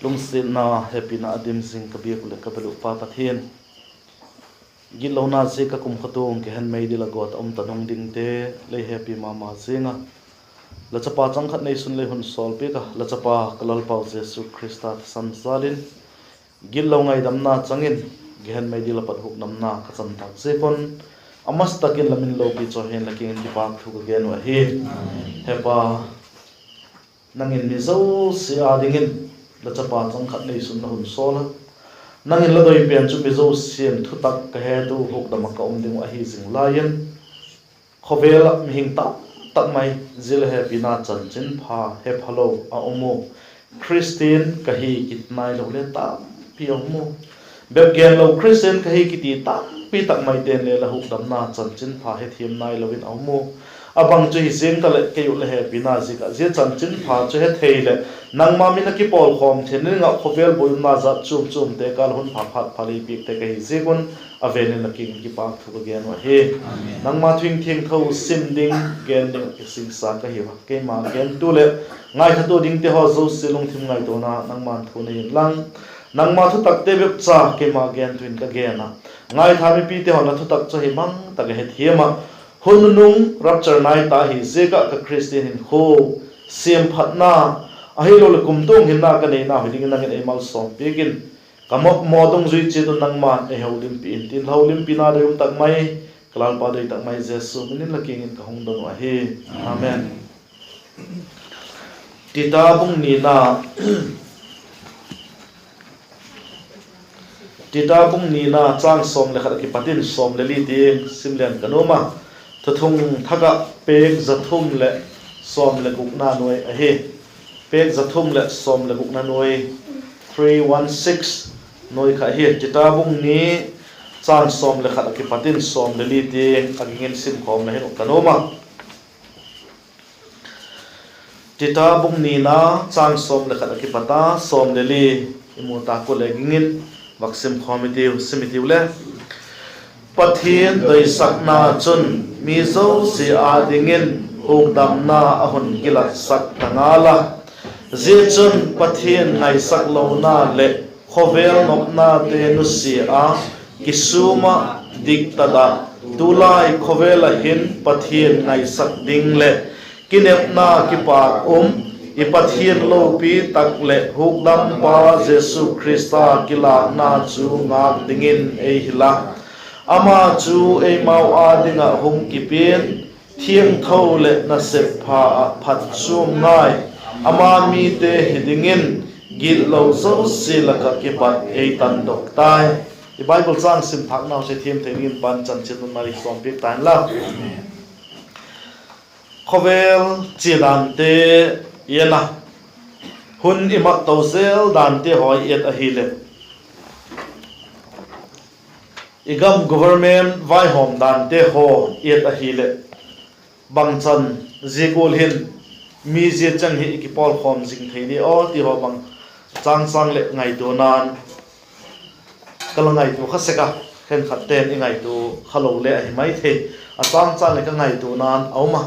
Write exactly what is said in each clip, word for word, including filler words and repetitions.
Lungsiatna, hepina a dim zing ka biak uh leh ka bel uh Pa Pathian, gitlona ziak a kumtuang gehen meidil ah gawt ah um ta nung dingte lei hepi ma ma ziang a, la chapa chang khat neisun lei hun sawlpiak a, la chapa ka Lalpau Jesu Khrista thisan jal in gitlo ngaidamna chang in gehen meidil ah pat hukdamna ka chan tâk ziak un, a masa tak in la min lopi chu hin la kiang in kipâk thu ka gen uh ahi. Hepa, nang in mi zosia â dingin la chapa chang khat neisun la hun sawl a, nang in la doi pen chu mi zosia'n thutak ka het uh hukdam ah ka um ding uh ahi zing lai in, khawvel ah mihing tam tak mai, zia la hepina chanchinpha hephalo a um u, Khristian ka hi kiti nailo le tampi a um u, bep genlo Khristian ka hi kiti tampi tak maite'n le la hukdamna chanchinpha hethiam nailo in a um u. A bang chu hi ziang taleh kei uh la hepina ziak ah zia chanchinpha chu hethei leh nangma min a kipawlkhawm theina ding ah khawvel buaina jat chuam chuamte kâl hun pha phat pha lei piakte ka hi ziak un, a ven in la kiang in kipâk thu ka gen uh ahi. Nangma thu thiangtho sim ding, gen ding ah kisingsa ka hiu a, keima gentu leh ngaithatu dingte haw zosia lungthim ngaituana nangma'n thu nei inlang, nangma thutakte bep cha keima gentu in ka gen a, ngaitha mipite haw'n la thutak chu hi mang tak a hethiam ah, hun nunung rapture nai ta hi ziak ah ka Khristian hinkhua siamphatna, ahiloleh kumtuang hinna ka neina hi dingin nang in ei malsawm piak in, ka mawpuak dungzui chiat un nangma'n ei holimpi in, tin la holimpina doi um tak mai, ka Lalpa doi tak mai Jesu min in la kiang in ka hung don uh ahi. Amen. Tita bung nina, Tita bung nina châng sawm leh khat a kipat in sawm leh li tiang sim leng ka nuam a. Thuthung Thak ah pêk za thum leh sawm leh gukna nuai ahi. Pêk za thum leh sawm leh gukna nuai, three one six nuai kha hi. Tita bung ni châng sawm leh khat a kipat in sawm leh li tiang a ging in sim khawm la hin uh ka nuam a. Tita bung nina châng sawm leh khat a kipat a sawm leh li i mu tâk ua leh ging in vak sim khawm i tiu, sim i tiu le. Pathian doisakna chun mi zosia â dingin hukdamna a hun kilatsak ta ngal a. Zia chun Pathian ngaisak lona leh khawvel nopnate nusia a, kisûm ah, diktat ah, tulai khawvel ah hin Pathian ngaisak ding leh kinepna kipâk um, i Pathian lopi tak leh hukdampa Jesu Khrista kilâkna chu ngâk dingin ei hil a. Ama chu eimau â ding ah hung kipia'n, thiangtho leh nasep pha ah phat chuam ngai, ama mite hi dingin gitlo zosia lak ah kipat ei tandok tai. I Bible châng sim thâknau chu thiam thei dingin Pa'n chanchin hun mai sawmpiak ta inla. Khawvel chia dante i en a, hun i mat to zel dante haw i et ahileh, i gam government vaihawm dante haw i et ahileh, bangchan zia gual hin mi zia chang hi i kipawlkhawm zing thei di aw ti haw bang châng châng leh ngaituana'n ka la ngaitua kha sek a, khenkhatte'n i ngaitua kha lo le ahi mai thei, a châng châng leh ka ngaituana'n a um a.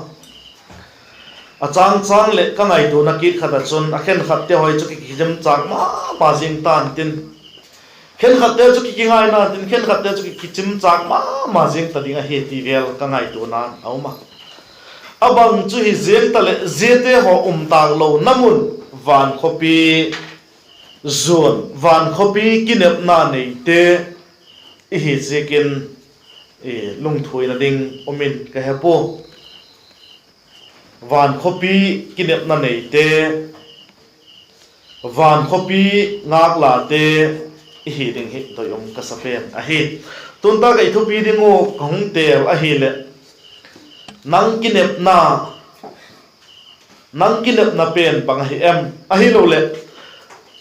A châng châng leh ka ngaituana kit khat ah chun a khenkhatte haw chu ki, kichimchâk ma ma zing ta'n tin, khenkhatte chu ki, kingaina'n tin, khenkhatte chu ki, kichimchâk ma ma zing ta ding ahi ti vel ka ngaituana'n a um a. A bang chu hi ziang taleh ziate haw um tâk lona mun, van khawpi zuan, van khawpi kinepna neite i hi ziakin lungthuaina ding um in ka he pua. Van khawpi kinepna neite, van khawpi ngâklate i hi ding hi doi um ka sa pen ahi. Tu'n tak ah i thupi ding uh ka hung têl ahileh, nang kinepna, nang kinepna pen bang ahi em? Ahiloleh,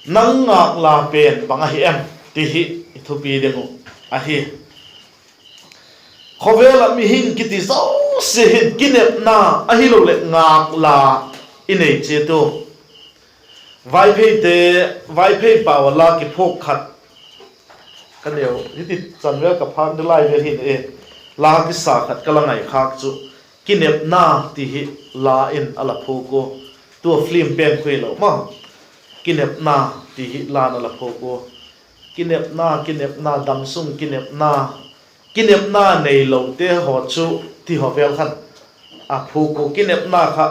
nang ngâkla pen bang ahi em? Ti hi i thupi ding uh ahi. Khawvel ah mihing kiti zosia hin kinepna ahiloleh ngâkla i nei chiat u. Vaipheite, Vaiphei pau ah la kiphuak khat ka neu hiti chan vel ka phâk nalai vel hin e, la kisa khat ka la ngaikhâk chu, Kinepna ti hi la in a la phuak u. Tua film pen khu hilo maw, Kinepna. ti hi la'n a la phuak ua. Kinepna, kinepna, damsung kinepna, kinepna neilote haw chu ti haw vel khan a phuak ua. Kinepna kha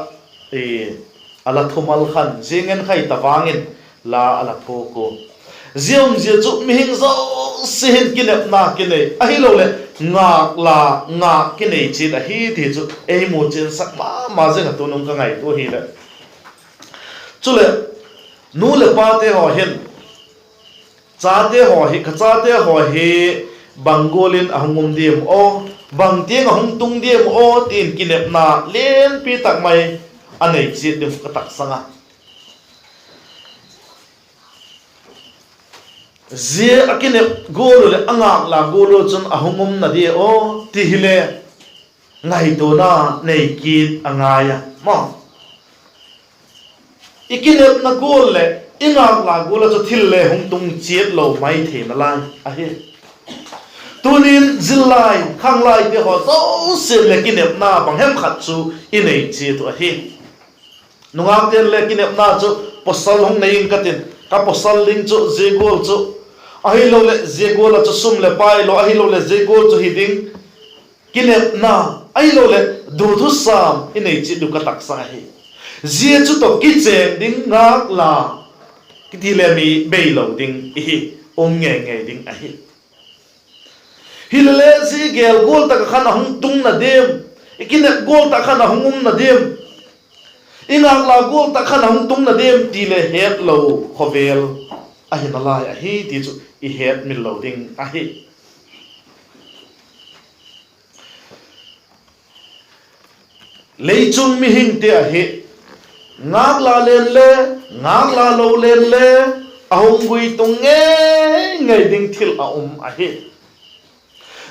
a la thumal khan zia ngen khai ta vang in la a la phuak ua. Zia um zia chu mihing zosia hin kinepna kinei, ahiloleh ngâk la, ngâk kinei chiat ahi ti chu ei mu chiansak ma ma zing a, tunung ka ngaitua hileh. Chuleh, nu leh pate haw hin, chate haw hi, ka chate haw hi bang gual in a hung um diam aw, bang tiang a hung tung diam aw ti'n kinepna lianpi tak mai a nei chiat ding ka taksang a. Zia a kinep gual uh leh a ngâk la gual uh chun a hung umna dia aw ti hile, ngaituana nei kit a ngai a maw. I kinepna gual leh i ngâk la gual ah chu thil le hung tung chiat lo mai theina lai ahi. Tunin zillai khanglaite haw zosia'n le kinepna bang hem khat chu i nei chiat uh ahi. Nungâkte'n le kinepna chu pawsal hung nei ing ka tin, ka pawsal ding chu zia gual chu, ahiloleh zia gual ah chu sum leh pai lo, ahiloleh zia gual chu hi ding, kinepna, ahiloleh duthusam i nei chiat uh ka taksang ahi. Zia chu tawh kichên ding ngâk la kiti le mi bei lo ding i hi, um ngei ngei ding ahi. Hilele zia i gêl gual tak ah khan a hung tungna diam, i kinep gual tak khan a hung umna diam, i ngâk la gual tak khan a hung tungna diam ti le hetlo khawvel ahi nalai ahi ti chu i hetmil lo ding ahi. Leichung mihingte ahi, ngâk la leng le, ngâk la lo leng le, a hung guitung ngei ngei ding thil a um ahi.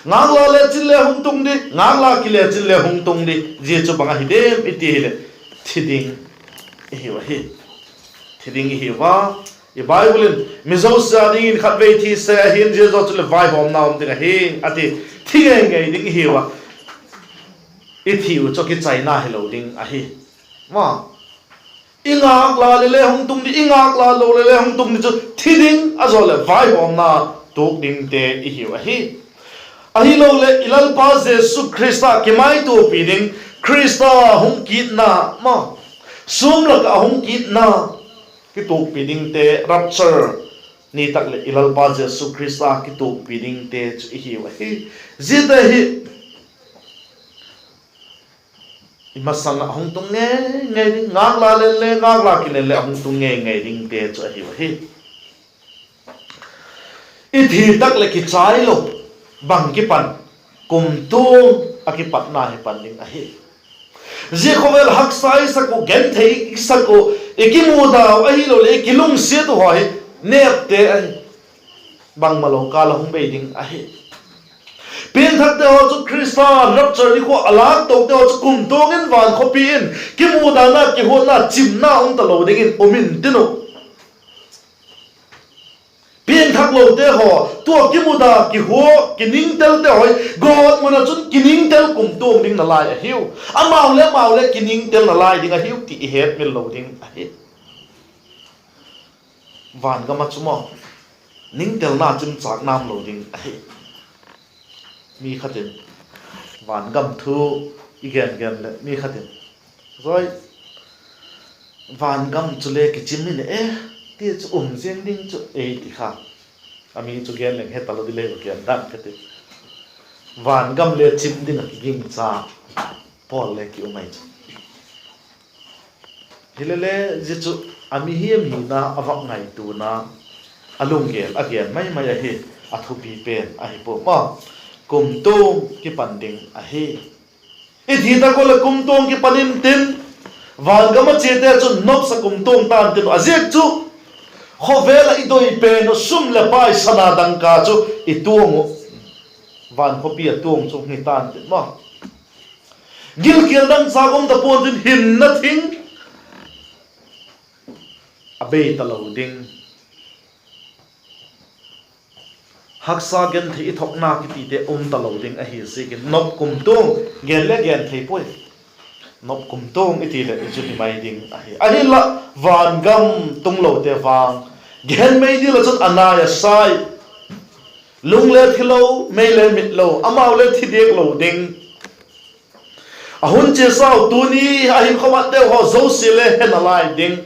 Ngâk la le chin le hung tung di, ngâk la kile chin le hung tung di, zia chu bang ahi diam i ti hileh, thi ding i hiu ahi. Thi ding i hiu a. I Bible in, mi zosia dingin khatvei thi se ahi'n, zia zaw chuleh vaihawmna um ding ahi, a ti. Thi ngei ngei ding i hiu a. I thi uh chu kichaina hilo ding ahi. Ma, i ngâk la le le hung tung di, i ngâk la lo le le hung tung di chu thi ding a zaw leh vaihawmna tuak dingte i hiu ahi. Ahiloleh i Lalpa Jesu Khrista kimaituapi ding, Khrista hung kitna, ma, sûm lak ah hung kitna kituakpi dingte, rapture ni tak leh i Lalpa Jesu Khrista kituakpi dingte chu i hiu ahi. Ziate hi i masang ah a hung tung ngei ngei ding, ngâk la leng le, ngâk la kile leh a hung tung ngei ngei dingte chu a hiu ahi. I thi tak leh kichai lo, bang kipan, kumtuang a kipatna hi pan ding ahi. Zia khawvel haksa i sak uh, genthei i sak uh, i kimudau ahiloleh i kilungsiat uh haw hi nêpte ahi. Bangmalo kâl a hung bei ding ahi. Piangthakte haw chu Khrista rapture nikhua a lâktote haw chu kumtuang in vankhawpi in kimudana, kihuatna, chimna um talo dingin um intin uh. Piangthaklote haw, tua kimuda, kihua, kiningtelte haw hi God mun ah chun kiningtel kumtuang ding nalai ahiu. Amau le amau le kiningtel nalai ding ahiu ti i hetmil lo ding ahi. Vangam ah chu maw, ningtelna chimchâk nam lo ding ahi. Mi khat in vangam thu i gen gen leh mi khat in, zai, vangam chule kichim in e, ti chu um ziang ding chu ei ti kha. A mi chu gen leng he talo di le gen dan ka ti. Vangam le chim ding ah kigingcha pawl le ki um ai chu. Hilele zia chu a mihing hina a vak ngaituana, a lunggel a gen mai mai ahi, a thupi pen ahi pua maw. Kumtuang kipan ding ahi. I thi tak ua leh kumtuang kipan intin, vangam a chiate chun nopsa kumtuang ta'n tin uh. A ziak chu khawvel ah i doi pen uh sum leh pai, sana, dangka chu i tuang uh, vankhawpi a tuang chu hung hi ta'n tin maw. Gilkial dangchâk um ta pua'n tin, hinna thing a bei talo ding. Haksa genthei i thokna kitite um talo ding ahi ziakin nop kumtuang, gen le gen thei puai. Nop kumtuang i ti leh i chu hi mai ding ahi. Ahinla, vangam tunglote vang, Gehen mei dil ah chun a nai a sai. Lung le thi lo, mei le mit lo, amau le thi diak lo ding. A hun chiasau tuni a hinkhua matteu haw zosia le he nalai ding.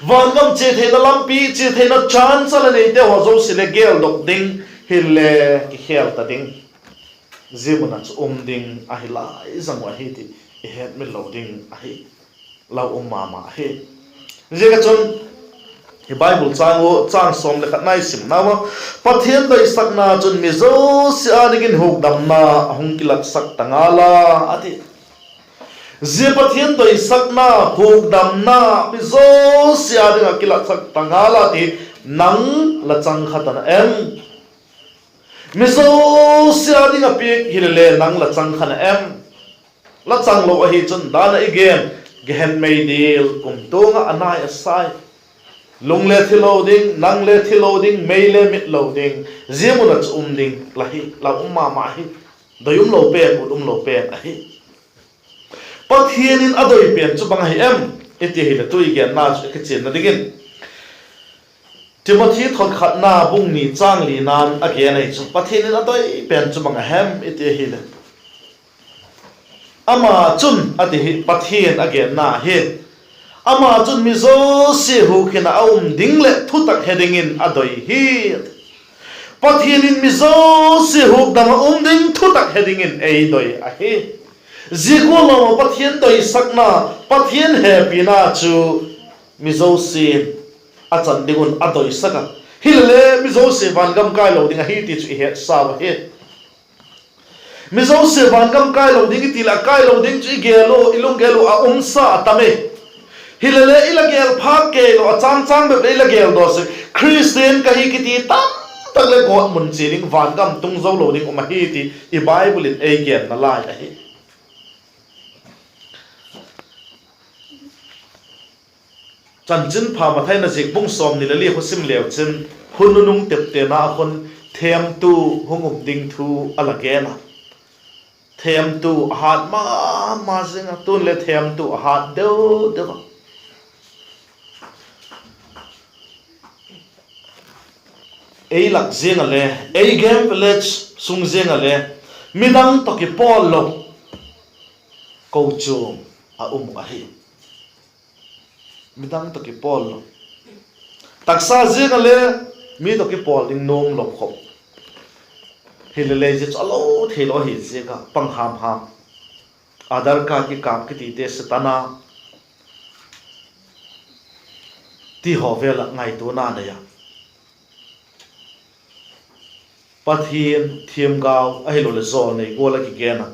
Vangam chia theina lampi, chia theina chance a la neiteu haw zosia le geldok ding. Hile kikhel ta ding. Zia mun ah chu um ding ahi lai zang uh ahi ti i hetmil lo ding ahi. Lau um ma ma ahi. Ziak ah chun i Bible châng u châng sawm leh khatna i simnau a, Pathian doisakna chun mi zosia â dingin hukdamna a hung kilatsak ta ngal a, a ti. Zia Pathian doisakna, hukdamna mi zosia â ding ah kilatsak ta ngal a ti, nang la chang kha ta na em? Mi zosia â ding a piak hile le nang la chang kha na em? La chang lo ahi chun dan ah i gen, gehen mei dil kumtuang ah a nai a sai. Lung le thi lo ding, nang le thi lo ding, mei le mit lo ding. Zia mun ah chu um ding la hi, la um ma ma hi. Doi um lo pen, ut um lo pen ahi. Pathian in a doi pen chu bang ahi em i ti hile, tu i genna chu i kichianna dingin Timothy thotkhatna bung ni châng lina'n a gen ahi chu, Pathian in a doi pen chu bang a hem i ti ahile, ama chun a ti hi, Pathian a genna hi, ama chun mi zosia hukhin ah a um ding leh thutak he dingin a doi hi. Pathian in mi zosia hukdam ah um ding thutak he dingin ei doi ahi. Zia gual lo ah Pathian doisakna, Pathian hepina chu mi zosia'n a chan ding un a doisak a, hilele mi zosia vangam kai lo ding ahi ti chu i hetsau ahi. Mi zosia vangam kai lo ding i ti leh, a kai lo ding chu i gel u, i lunggel uh a umsa a tam e. Hilele i la gel phâk kei lo, a châng châng bep leh i la gel daw sek, Khristian ka hi kiti tamtak leh gawtmun chia ding, vangam tung zo lo ding um ahi ti i Bible in ei genna lai ahi. Chanchinpha Mathai in a ziak bung sawmni leh li khu sim leu chin, hun nunung teptena a khun thêmtu hung um ding thu a la gen a. Thêmtu a hât ma ma zing a, tun le thêmtu a hât deu deu a. Ei lak ziang ah le, ei game village sung ziang ah le, midang tawh kipawl lo kochuam a um uh ahi. Midang tawh kipawl lo. Taksa ziang ah le mi tawh kipawl ding nuam lo khop. Hilele zia chu a lo theilo ahi ziak a pang ham ham. Aadhaar card kikâp kitite Setana ti haw vel ah ngaituana nei a, Pathian thiamgau ahiloleh jawlnei gual ah kigen a,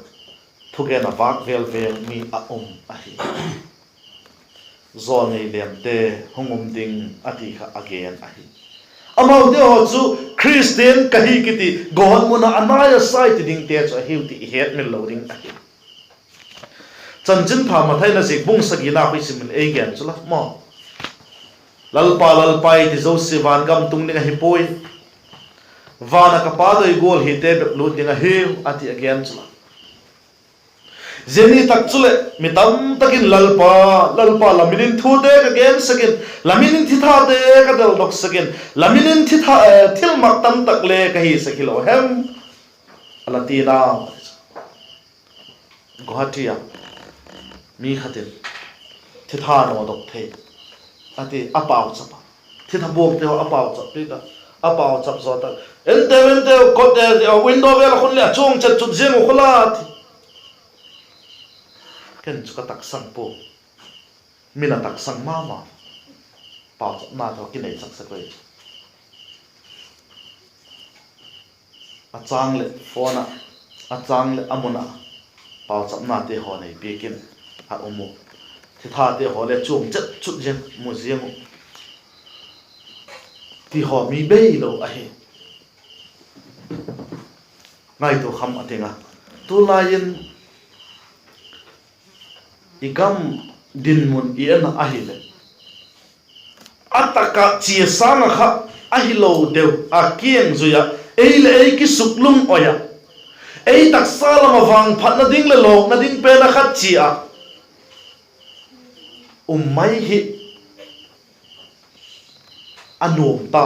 thugen a vâk vêl vêl mi a um ahi. Jawlnei lemte hung um ding a ti kha a gen ahi. Amaute haw chu Khristian ka hi kiti gawtmun ah a nai a sai ti dingte chu ahiu ti i hetmil lo ding ahi. Chanchinpha Mathai in a ziak bung sagina khu i sim in ei gen chu la maw, Lalpa, Lalpa, i ti zosia vangam tung ding ahi puai, van ah ka Pa doi gual hite bep lût ding ahiu, a ti a gen chu la. Zia ni tak chuleh mi tamtak in, Lalpa, Lalpa, la min in thute ka gen sek in, la min in thithate ka deldok sek in, la min in thitha, eh, thilmak tamtak le ka hi sek hilo hem, a la ti nau. Guwahati ah mi khat in thitha nawdok thei a ti a, pauchap a, thitha buakte haw a pauchap piak a, a pauchap zaw tak, enteu, enteu, kote, window vêl ah khun leh a chuang chet chut ziang uh khu la, ti. Ken chu ka taksang pua. Min a taksang ma ma. Pauchapna tawh kinei chak sek ui. A châng leh phone ah, a châng leh a mun ah pauchapnate haw nei piak in a um u. Thithate haw le chuang chet chut ziang, mu ziang uh. Ti haw mi bei lo ahi. Ngaitua kham a ting a. Tulai in i gam dinmun i en a ahileh, a tak ah chia sâng ah kha ahilo deu a kiang zui ah, ei leh ei kisuklung oi ah, ei taksa lam ah vangphatna ding leh lawkna ding pen ah khat chia ah um mai hi. a nuam ta.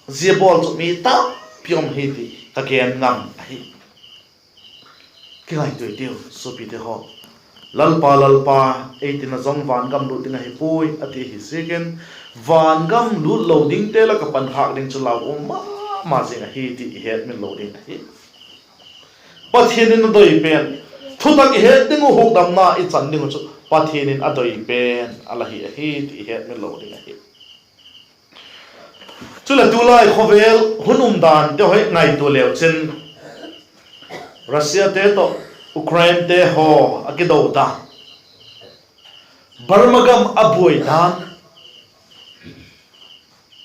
Zia bawl chu mi tampi um hi ti ka gen ngam ahi. Kingaitua i tiu, suapite haw. Lalpa, Lalpa, ei tina zong van gam lût ding ahi puai, a ti hi ziakin, van gam lût lo dingte lak ah pan khâk ding chu lau um ma ma zing ahi ti i hetmil lo ding ahi. Pathian in a doi pen, thutak i het ding uh, hukdamna i chan ding uh chu Pathian in a doi pen a la hi ahi ti i hetmil lo ding ahi. Chuleh tulai khawvel hun umdante haw i ngaitua leu chin, Russiate tawh Ukrainete haw a kido dan, Burma gam a buai dan,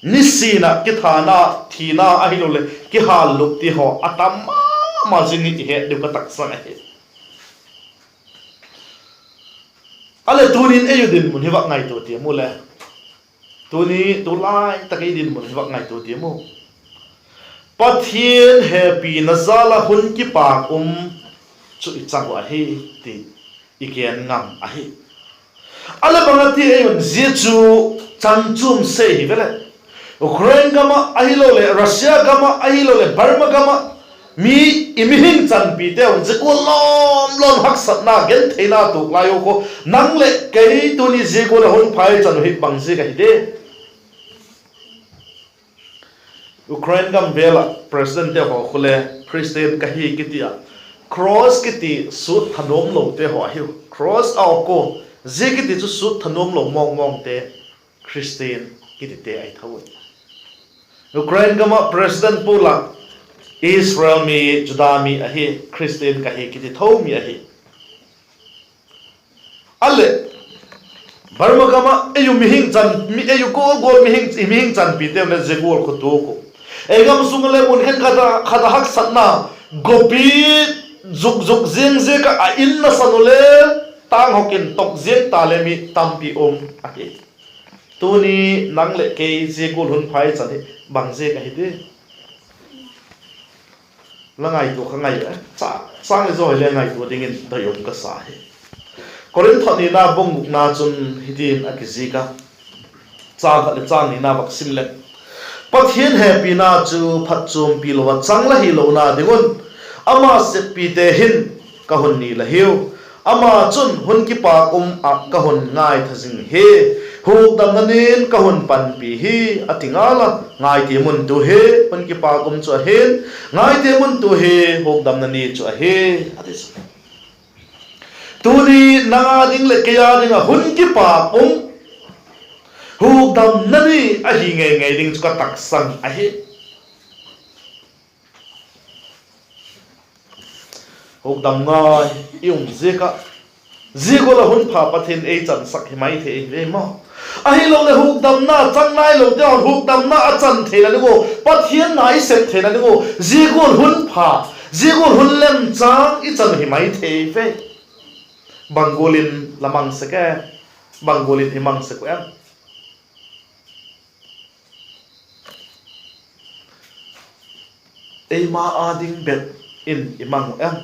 nisin ah kithana, thina ahiloleh kihâllup ti haw a tam ma ma zing hi i het diu ka taksang ahi. A leh tunin ei u dinmun hi vak ngaitua tiam u le. Tuni tulai tak ei dinmun hi vak ngaitua tiam u. Pathian hepina jal ah hun kipâk um chu i chang uh ahi ti i gen ngam ahi. A leh bang a ti ei un, zia chu chan chuam sei hi ve leh, Ukraine gam ah ahiloleh Russia gam ah ahiloleh Burma gam ah mi, i mihing chanpite un zia gual lawm lawm haksatna gentheina tuak lai u khu, nang leh kei tuni zia gual ah hun pha i chan uh hi bang ziak ahi di? Ukraine gam vêl ah presidentte haw khu le Christian ka hi kiti ah, cross kiti suit thanuam lote haw ahiu. Cross a awk u, zia kiti chu suit thanuam lo mawng mawngte, Christian kitite ahi tho ui. Ukraine gam ah president pu lak Israel mi, Juda mi ahi, Christian ka hi kiti tho mi ahi. A leh Burma gam ah ei u mihing chan, ei u gual gual mihing, i mihing chanpite le zia gual khu tuak u. Ei gam sung ah le mun khenkhat a, khat a haksatna, gopi zuk zuk ziang ziak ah a in nasan u le tâng hok in tok ziang ta le mi tampi um ahi. Tuni nang leh kei zia gual hun pha i chan hi bang ziak ahi di? La ngaitua kha ngai e, châng, châng i zaw hile ngaitua dingin doi um ka sa hi. Korinth nina bung gukna chun hitin a kizik a, châng khat leh châng nina vak sim leng, Pathian hepina chu phatchuampi lo ah chang la hilona ding un, ama seppite hin ka hun ni la hiu. Ama chun hun kipâk um ah ka hun ngaitha zing hi, hukdamna nin ka hun panpi hi, a ti ngal a. Ngai tiam un tu hi, hun kipâk um chu ahi'n, ngai tiam un tu hi, hukdamna ni chu ahi, a ti. Tuni nang â ding leh kei â ding ah hun kipâk um, hukdamna ni ahi ngei ngei ding chu ka taksang ahi. Hukdam ngai i um ziak ah, zia gual ah hun pha Pathian ei chansak hi mai thei ve maw? Ahiloleh hukdamna chang nailote haw hukdamna a chan theina ding uh, Pathian na i sep theina ding uh, zia gual hun pha, zia gual hun lemchâng i chan uh hi mai thei ve. Bang gual in la mang sek e? Bang gual in i mang sek uh em? Eima â ding bep in i mang uh em?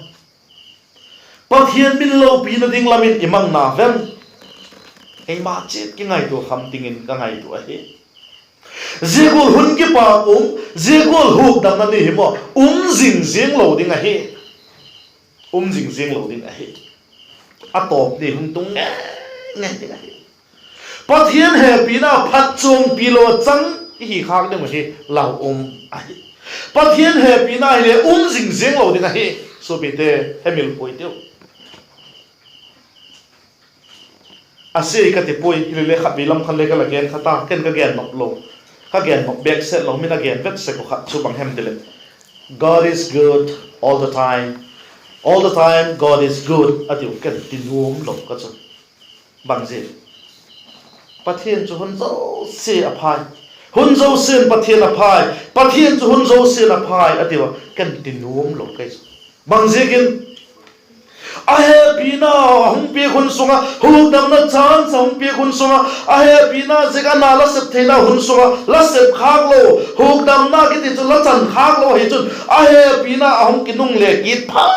Pathian min lopina ding lam in i mang na vem? Eima chiat kingaitua kham dingin ka ngaitua ahi. Zia gual hun kipâk um, zia gual hukdamna ni hi maw, um zing ziang lo ding ahi. Um zing ziang lo ding ahi. A tawp ni hung tung ngei ngei ding ahi. Pathian hepina phatchuampi lo chang i hi khâk ding uh hi lau um ahi. Pathian hepina hile um zing ziang lo ding ahi. Suapite, hemil puai tiu. A sia ka ti puai, hilele khatvei lam khan le ka la gen kha ta, ken ka gen nop lo, ka gen nop bêk set lo, min a gen vet sek uh khat chu bang hem tileh, God is good all the time, all the time God is good a tiu, ken ti nuam lo ka chu. Bang zia? Pathian chu hun zosia a phai, hun zosia'n Pathian a phai, Pathian chu hun zosia'n a phai a tiu a, ken ti nuam lo kei chu. Bang ziakin? A hepina a hung piak hun sung ah, hukdamna chance a hung piak hun sung ah, a hepina ziak a na la sep theina hun sung ah la sep khâk lo, hukdamna kiti chu la chan khâk lo ahi chun, a hepina a hung kinungle kit phat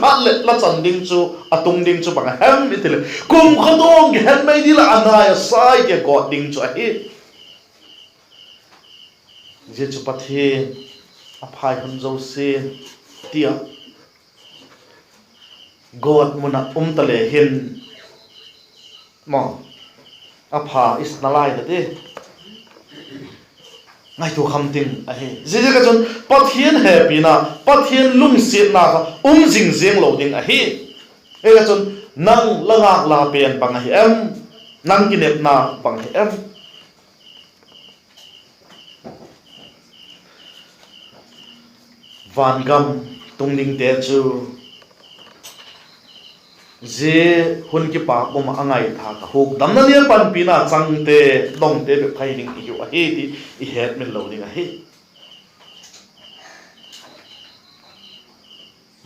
phat leh la chan ding chu, a tung ding chu bang a hem i tileh, kum khawdawng kihen mei dil ah a nai a sai ti a gawt ding chu ahi. Zia chu Pathian a phai hun zosia ti ah gawt mun ah um ta le hin maw, a pha i sa nalai ta ti ngaitua kham ding ahi. Ziaziak ah chun Pathian hepina, Pathian lungsiatna kha um zing ziang lo ding ahi. Ziaziak ah chun nang la ngâkla pen bang ahi em? Nang kinepna bang ahi em? Van gam tung dingte chu zia hun kipâk um ah a ngaithâk ah hukdamna ni a panpina changte, dongte bep kha hi ding i hiu ahi ti i hetmil lo ding ahi.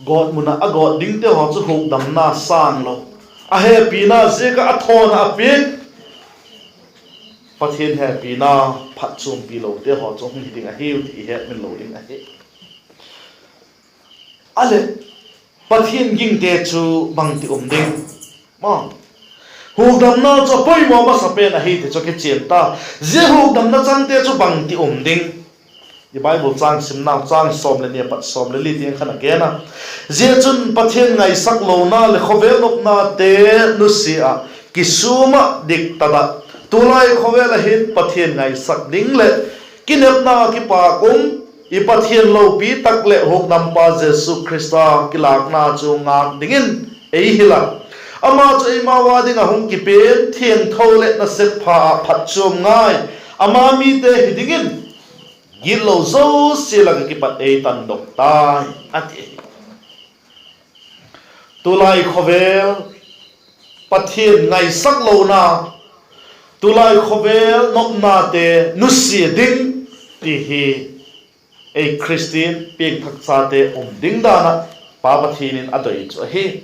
Gawt mun ah a gawt dingte haw chu hukdamna sâng lo, a hepina ziak ah a thawn ah a piak, Pathian hepina phatchuampi lote haw chu hung hi ding ahiu ti i hetmil lo ding ahi. A leh, Pathian gingte chu bangti um ding? Hukdamna chu a poimaw masa pen ahi ti chu kichian ta. Zia hukdamna changte chu bangti um ding? I Bible châng simnau châng sawm leh ni a pat sawm leh li tiang khan a gen a, zia chun Pathian ngaisak lona leh khawvel nopnate nusia ah, kisûm ah, diktat ah, tulai khawvel ah hin Pathian ngaisak ding leh kinepna kipâk um, i Pathian lopi tak leh hukdampa Jesu Khrista kilâkna chu ngâk dingin ei hil a. Ama chu eimau â ding ah hung kipian, thiangtho leh nasep pha ah phatchuam ngai, ama mite hi dingin gitlo zosia lak ah kipat ei tandok tai, a ti ahi. Tulai khawvel Pathian ngaisak lona, tulai khawvel nopnate nusia ding ti hi ei Khristian piangthak chate um ding dan ah Pa Pathian in a doi chu ahi.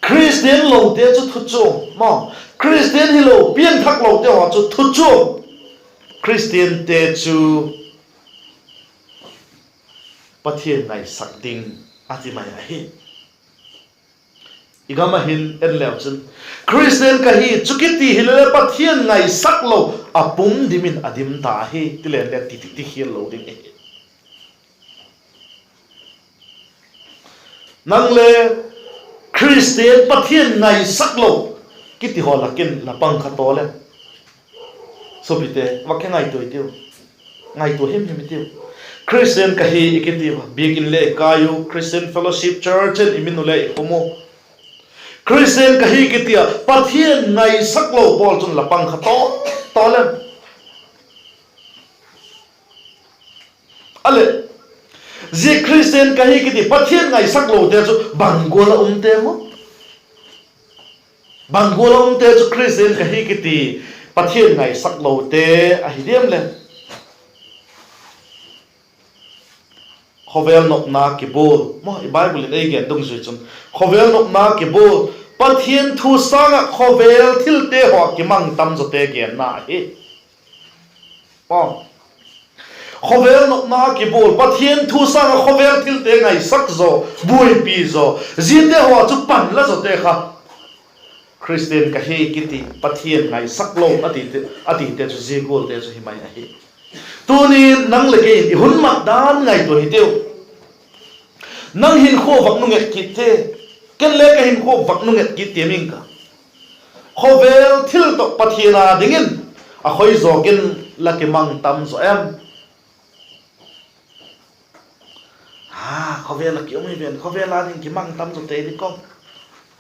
Khristian lote chu thu chuam maw, Khristian hilo piangthak lote haw chu thu chuam, Khristiante chu Pathian ngaisak ding a ti mai ahi. I gam ah hin en leu chun, Khristian ka hi chu kiti hile le Pathian ngaisak lo a pum dim in a dim ta ahi ti leng le ti ti ti khial lo ding ahi. Nang le Khristian Pathian ngaisak lo kiti haw lak in la pang kha tawl em? Suapite, va kingaitua i tiu, ngaitua him him i tiu. Khristian ka hi i kiti ua, biakin le kai u, Christian Fellowship Church in i min u le i khum u. Khristian ka hi kiti a Pathian ngaisak lo bawl chun la pang kha tawl tawl em? A leh, zia Khristian ka hi kiti Pathian ngaisak lote chu bang gual ah umte maw? Bang gual ah umte chu Khristian ka hi kiti Pathian ngaisak lote ahi diam le? Khawvel nopna kibual maw, i Bible in ei gen dungzui chun, khawvel nopna kibual, Pathian thu sâng ah khawvel thilte haw kimang tam zawte genna ahi. Khawvel nopna kibual, Pathian thu sâng ah khawvel thilte ngaisak zaw, buaipi zaw, ziate haw chu pan la zawte kha Khristian ka hi kiti Pathian ngaisak lo a tite, a tite chu zia gualte chu hi mai ahi. Tuni'n nang leh kei in i hun mat dan ngaitua hi tiu. Nang hinkhua vak nung et kit ti, ken le ka hinkhua vak nung et kit tiam ing ka. Khawvel thil tawh Pathian â dingin a khoi zawk in la kimang tam zaw em? A, khawvel ah ki um hi ven, khawvel â ding kimang tam zaw tei di ka.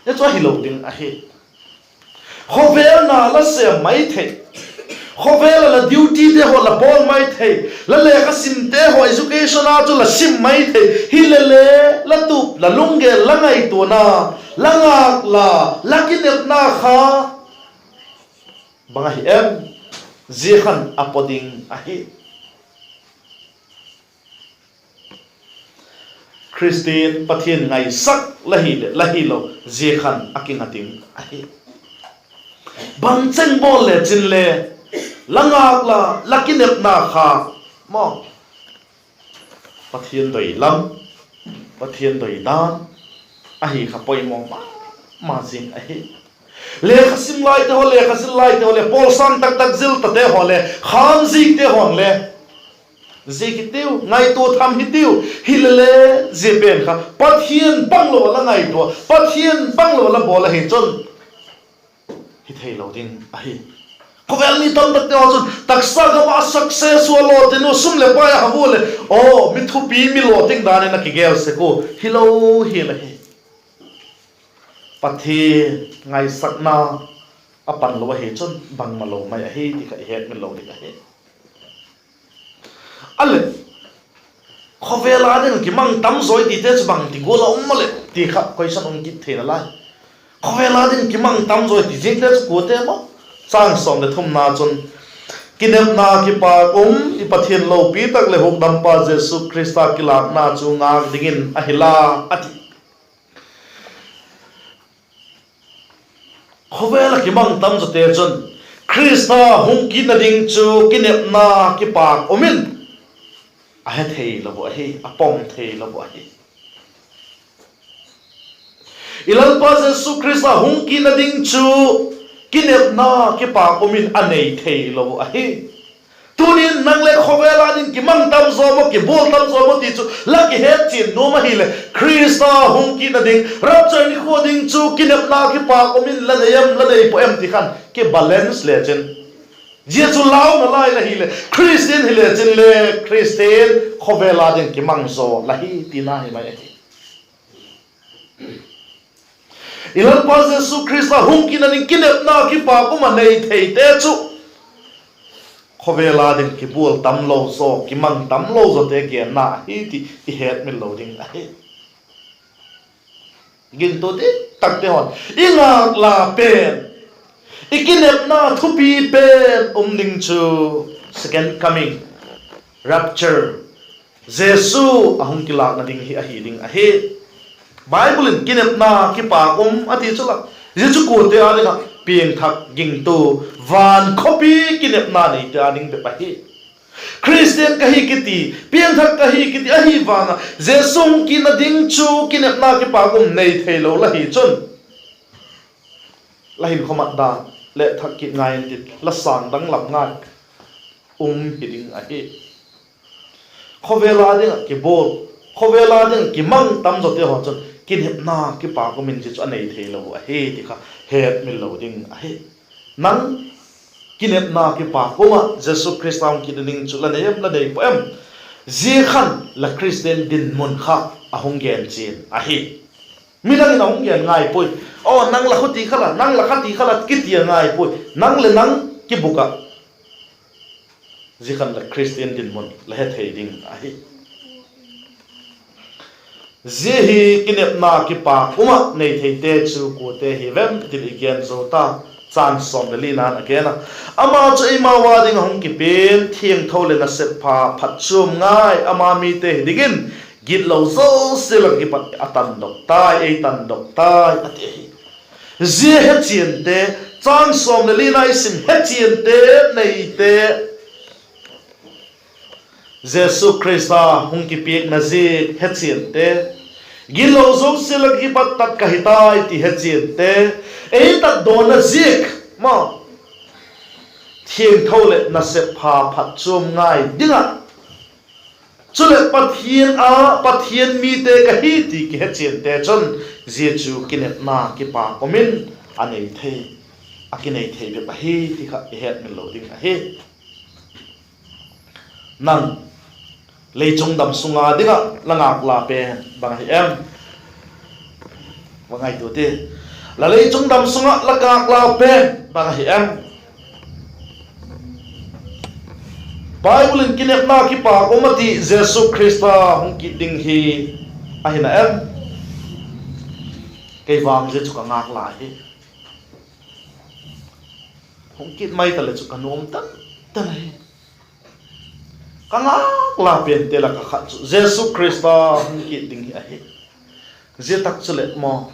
Zia chu ahilo ding ahi. Khawvel na la sêm mai thei, khawvel ah la dutyte haw la bawl mai thei, la lekha simte haw education â chu la sim mai thei hile le, la tup, la lunggel, la ngaituana, la ngâkla, la kinepna kha bang ahi em? Zia khan a paw ding ahi. Khristian Pathian ngaisak la hi leh la hilo, zia khan a kinga ding ahi. Bangcheng bawl le chin le, la ngâkla, la kinepna kha maw, Pathian doi lam, Pathian doi dan ahi kha poimaw ma ma zing ahi. Lekha sim laite haw, lekha zil laite haw leh, pawlsâng tak tak zil tate haw leh, khâm zikte haw'n le Zia kitiu, ngaitua tham hitiu. Hilele, zia pen kha Pathian banglo la ngaitua, Pathian banglo la bawl ahi chun hi theilo ding ahi. Khawvel mi tamtakte haw chun taksa gam ah success ua, lawting ua, sum leh pai a ha ua leh, aw, mi thupi, mi lawting dan in a kigel sek ua, hilo hial ahi. Pathian ngaisakna a pan lo ahi chun bangmalo mai ahi ti kha i hetmil lo ding ahi. A leh, khawvel â ding kimang tam zawi tite chu bangti gual a um a leh ti kha question um kit theina lai. Khawvel â ding kimang tam zawi ti ziangte chu kuate maw? Châng sawm leh thumna chun, kinepna kipâk um, i Pathian lopi tak leh hukdampa Jesu Khrista kilâkna chu ngâk dingin ahi la, a ti. Khawvel ah kimang tam zawte chun Khrista hung kitna ding chu kinepna kipâk um in a he theilo uh ahi, a pom theilo uh ahi. I Lalpa Jesu Khrista hung kitna ding chu kinepna kipâk um in a nei theilo uh ahi. Tunin nang le khawvel â ding kimang tam zaw maw, kibual tam zaw maw ti chu la kihetchian nuam ahileh, Khrista hung kitna ding, rapture nikhua ding chu kinepna kipâk um in la nei em, la nei pua em ti khan kibalance le chin, zia chu launa lai la hileh, Khristian hile chin le Khristian khawvel â ding kimang zaw la hi tina hi mai ahi. I Lalpa Jesu Khrista hung kitna ding kinepna kipâk um a nei theite chu khawvel â ding kibual tamlo zaw, kimang tamlo zawte genna ahi ti i hetmil lo ding ahi. Gingtu diktakte haw'n i ngâkla pen, i kinepna thupi pen um ding chu second coming, rapture, Jesu a hung kilâkna ding hi ahi ding ahi. Bible in kinepna kipâk um a ti chu la, zia chu kuate â ding ah? Piangthak, gingtu, van khawpi kinepna neite â ding bep ahi. Khristian ka hi kiti, piangthak ka hi kiti ahi vang ah Jesu hung kitna ding chu kinepna kipâk um nei theilo la hi chun, la hinkhua mat dan leh thak kit ngai intin, la sâng danglam ngai um hi ding ahi. Khawvel â ding ah kibual, khawvel â ding ah kimang tam zawte haw chun kinepna kipâk um in zia chu a nei theilo uh ahi ti kha hetmil lo ding ahi. Nang kinepna kipâk um ah Jesu Khrista hung kitna ding chu la nei em, la nei pua em? Zia khan la Khristian dinmun kha a hung gen chian ahi. Midang in a hung gen ngai puai. Aw, nang la kha ti kha la, nang la kha ti kha la kiti a ngai puai. Nang leh nang kibuk ah zia khan la Khristian dinmun la he thei ding ahi. Zia hi kinepna kipâk um ah nei theite chu kuate hi vem ti leh i gen zo ta, châng sawm leh lina'n a gen a, ama chu eimau â ding a hung kipia'n, thiangtho leh nasep pha phatchuam ngai, ama mite hi dingin gitlo zosia lak ah kipat a tandok tai, ei tandok tai a ti ahi. Zia hechiante, châng sawm leh lina i sim hechiante, neite, Jesu Khrista hung kipiakna ziak hechiante, gitlo zosia lak ah kipat tat ka hi tai ti hechiante, ei tatdawna ziak ma, thiangtho leh nasep pha phatchuam ngai ding ah, chuleh Pathian a, Pathian mite ka hi ti kihechiante chun, zia chu kinepna kipâk um in a nei thei, a kinei thei bep ahi ti kha i hetmil lo ding ahi. Nang lei chung dam sung â ding ah la ngâkla pen bang ahi em? Va ngaitua ti. La lei chung dam sung ah la ngâkla pen bang ahi em? Bible in kinepna kipâk um a ti Jesu Khrista hung kit ding hi ahi na em? Kei vang zia chu ka ngâkla hi. Hung kit mai ta leh chu ka nuam tan tan ahi. Ka ngâkla pente lak ah khat chu Jesu Khrista hung kit ding hi ahi. Zia tak chuleh maw,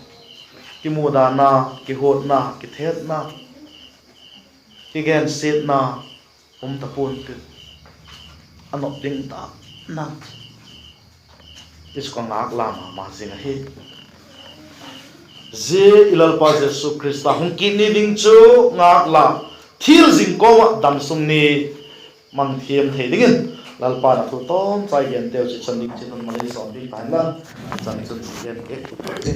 kimudana, kihuatna, kithetna, kigensiatna um ta pua'n tin, a nop ding ta na, ti chu ka ngâkla ma ma zing ahi. Zia i Lalpa Jesu Khrista hung kit ni ding chu ngâkla, thil zing kawm ah damsung ni mang thiam thei dingin Lalpa'n a thu tawmchai gente uh chu i chan ding chiat un malei sawm piak ta hen la. Chan chun i gen ke tu ti.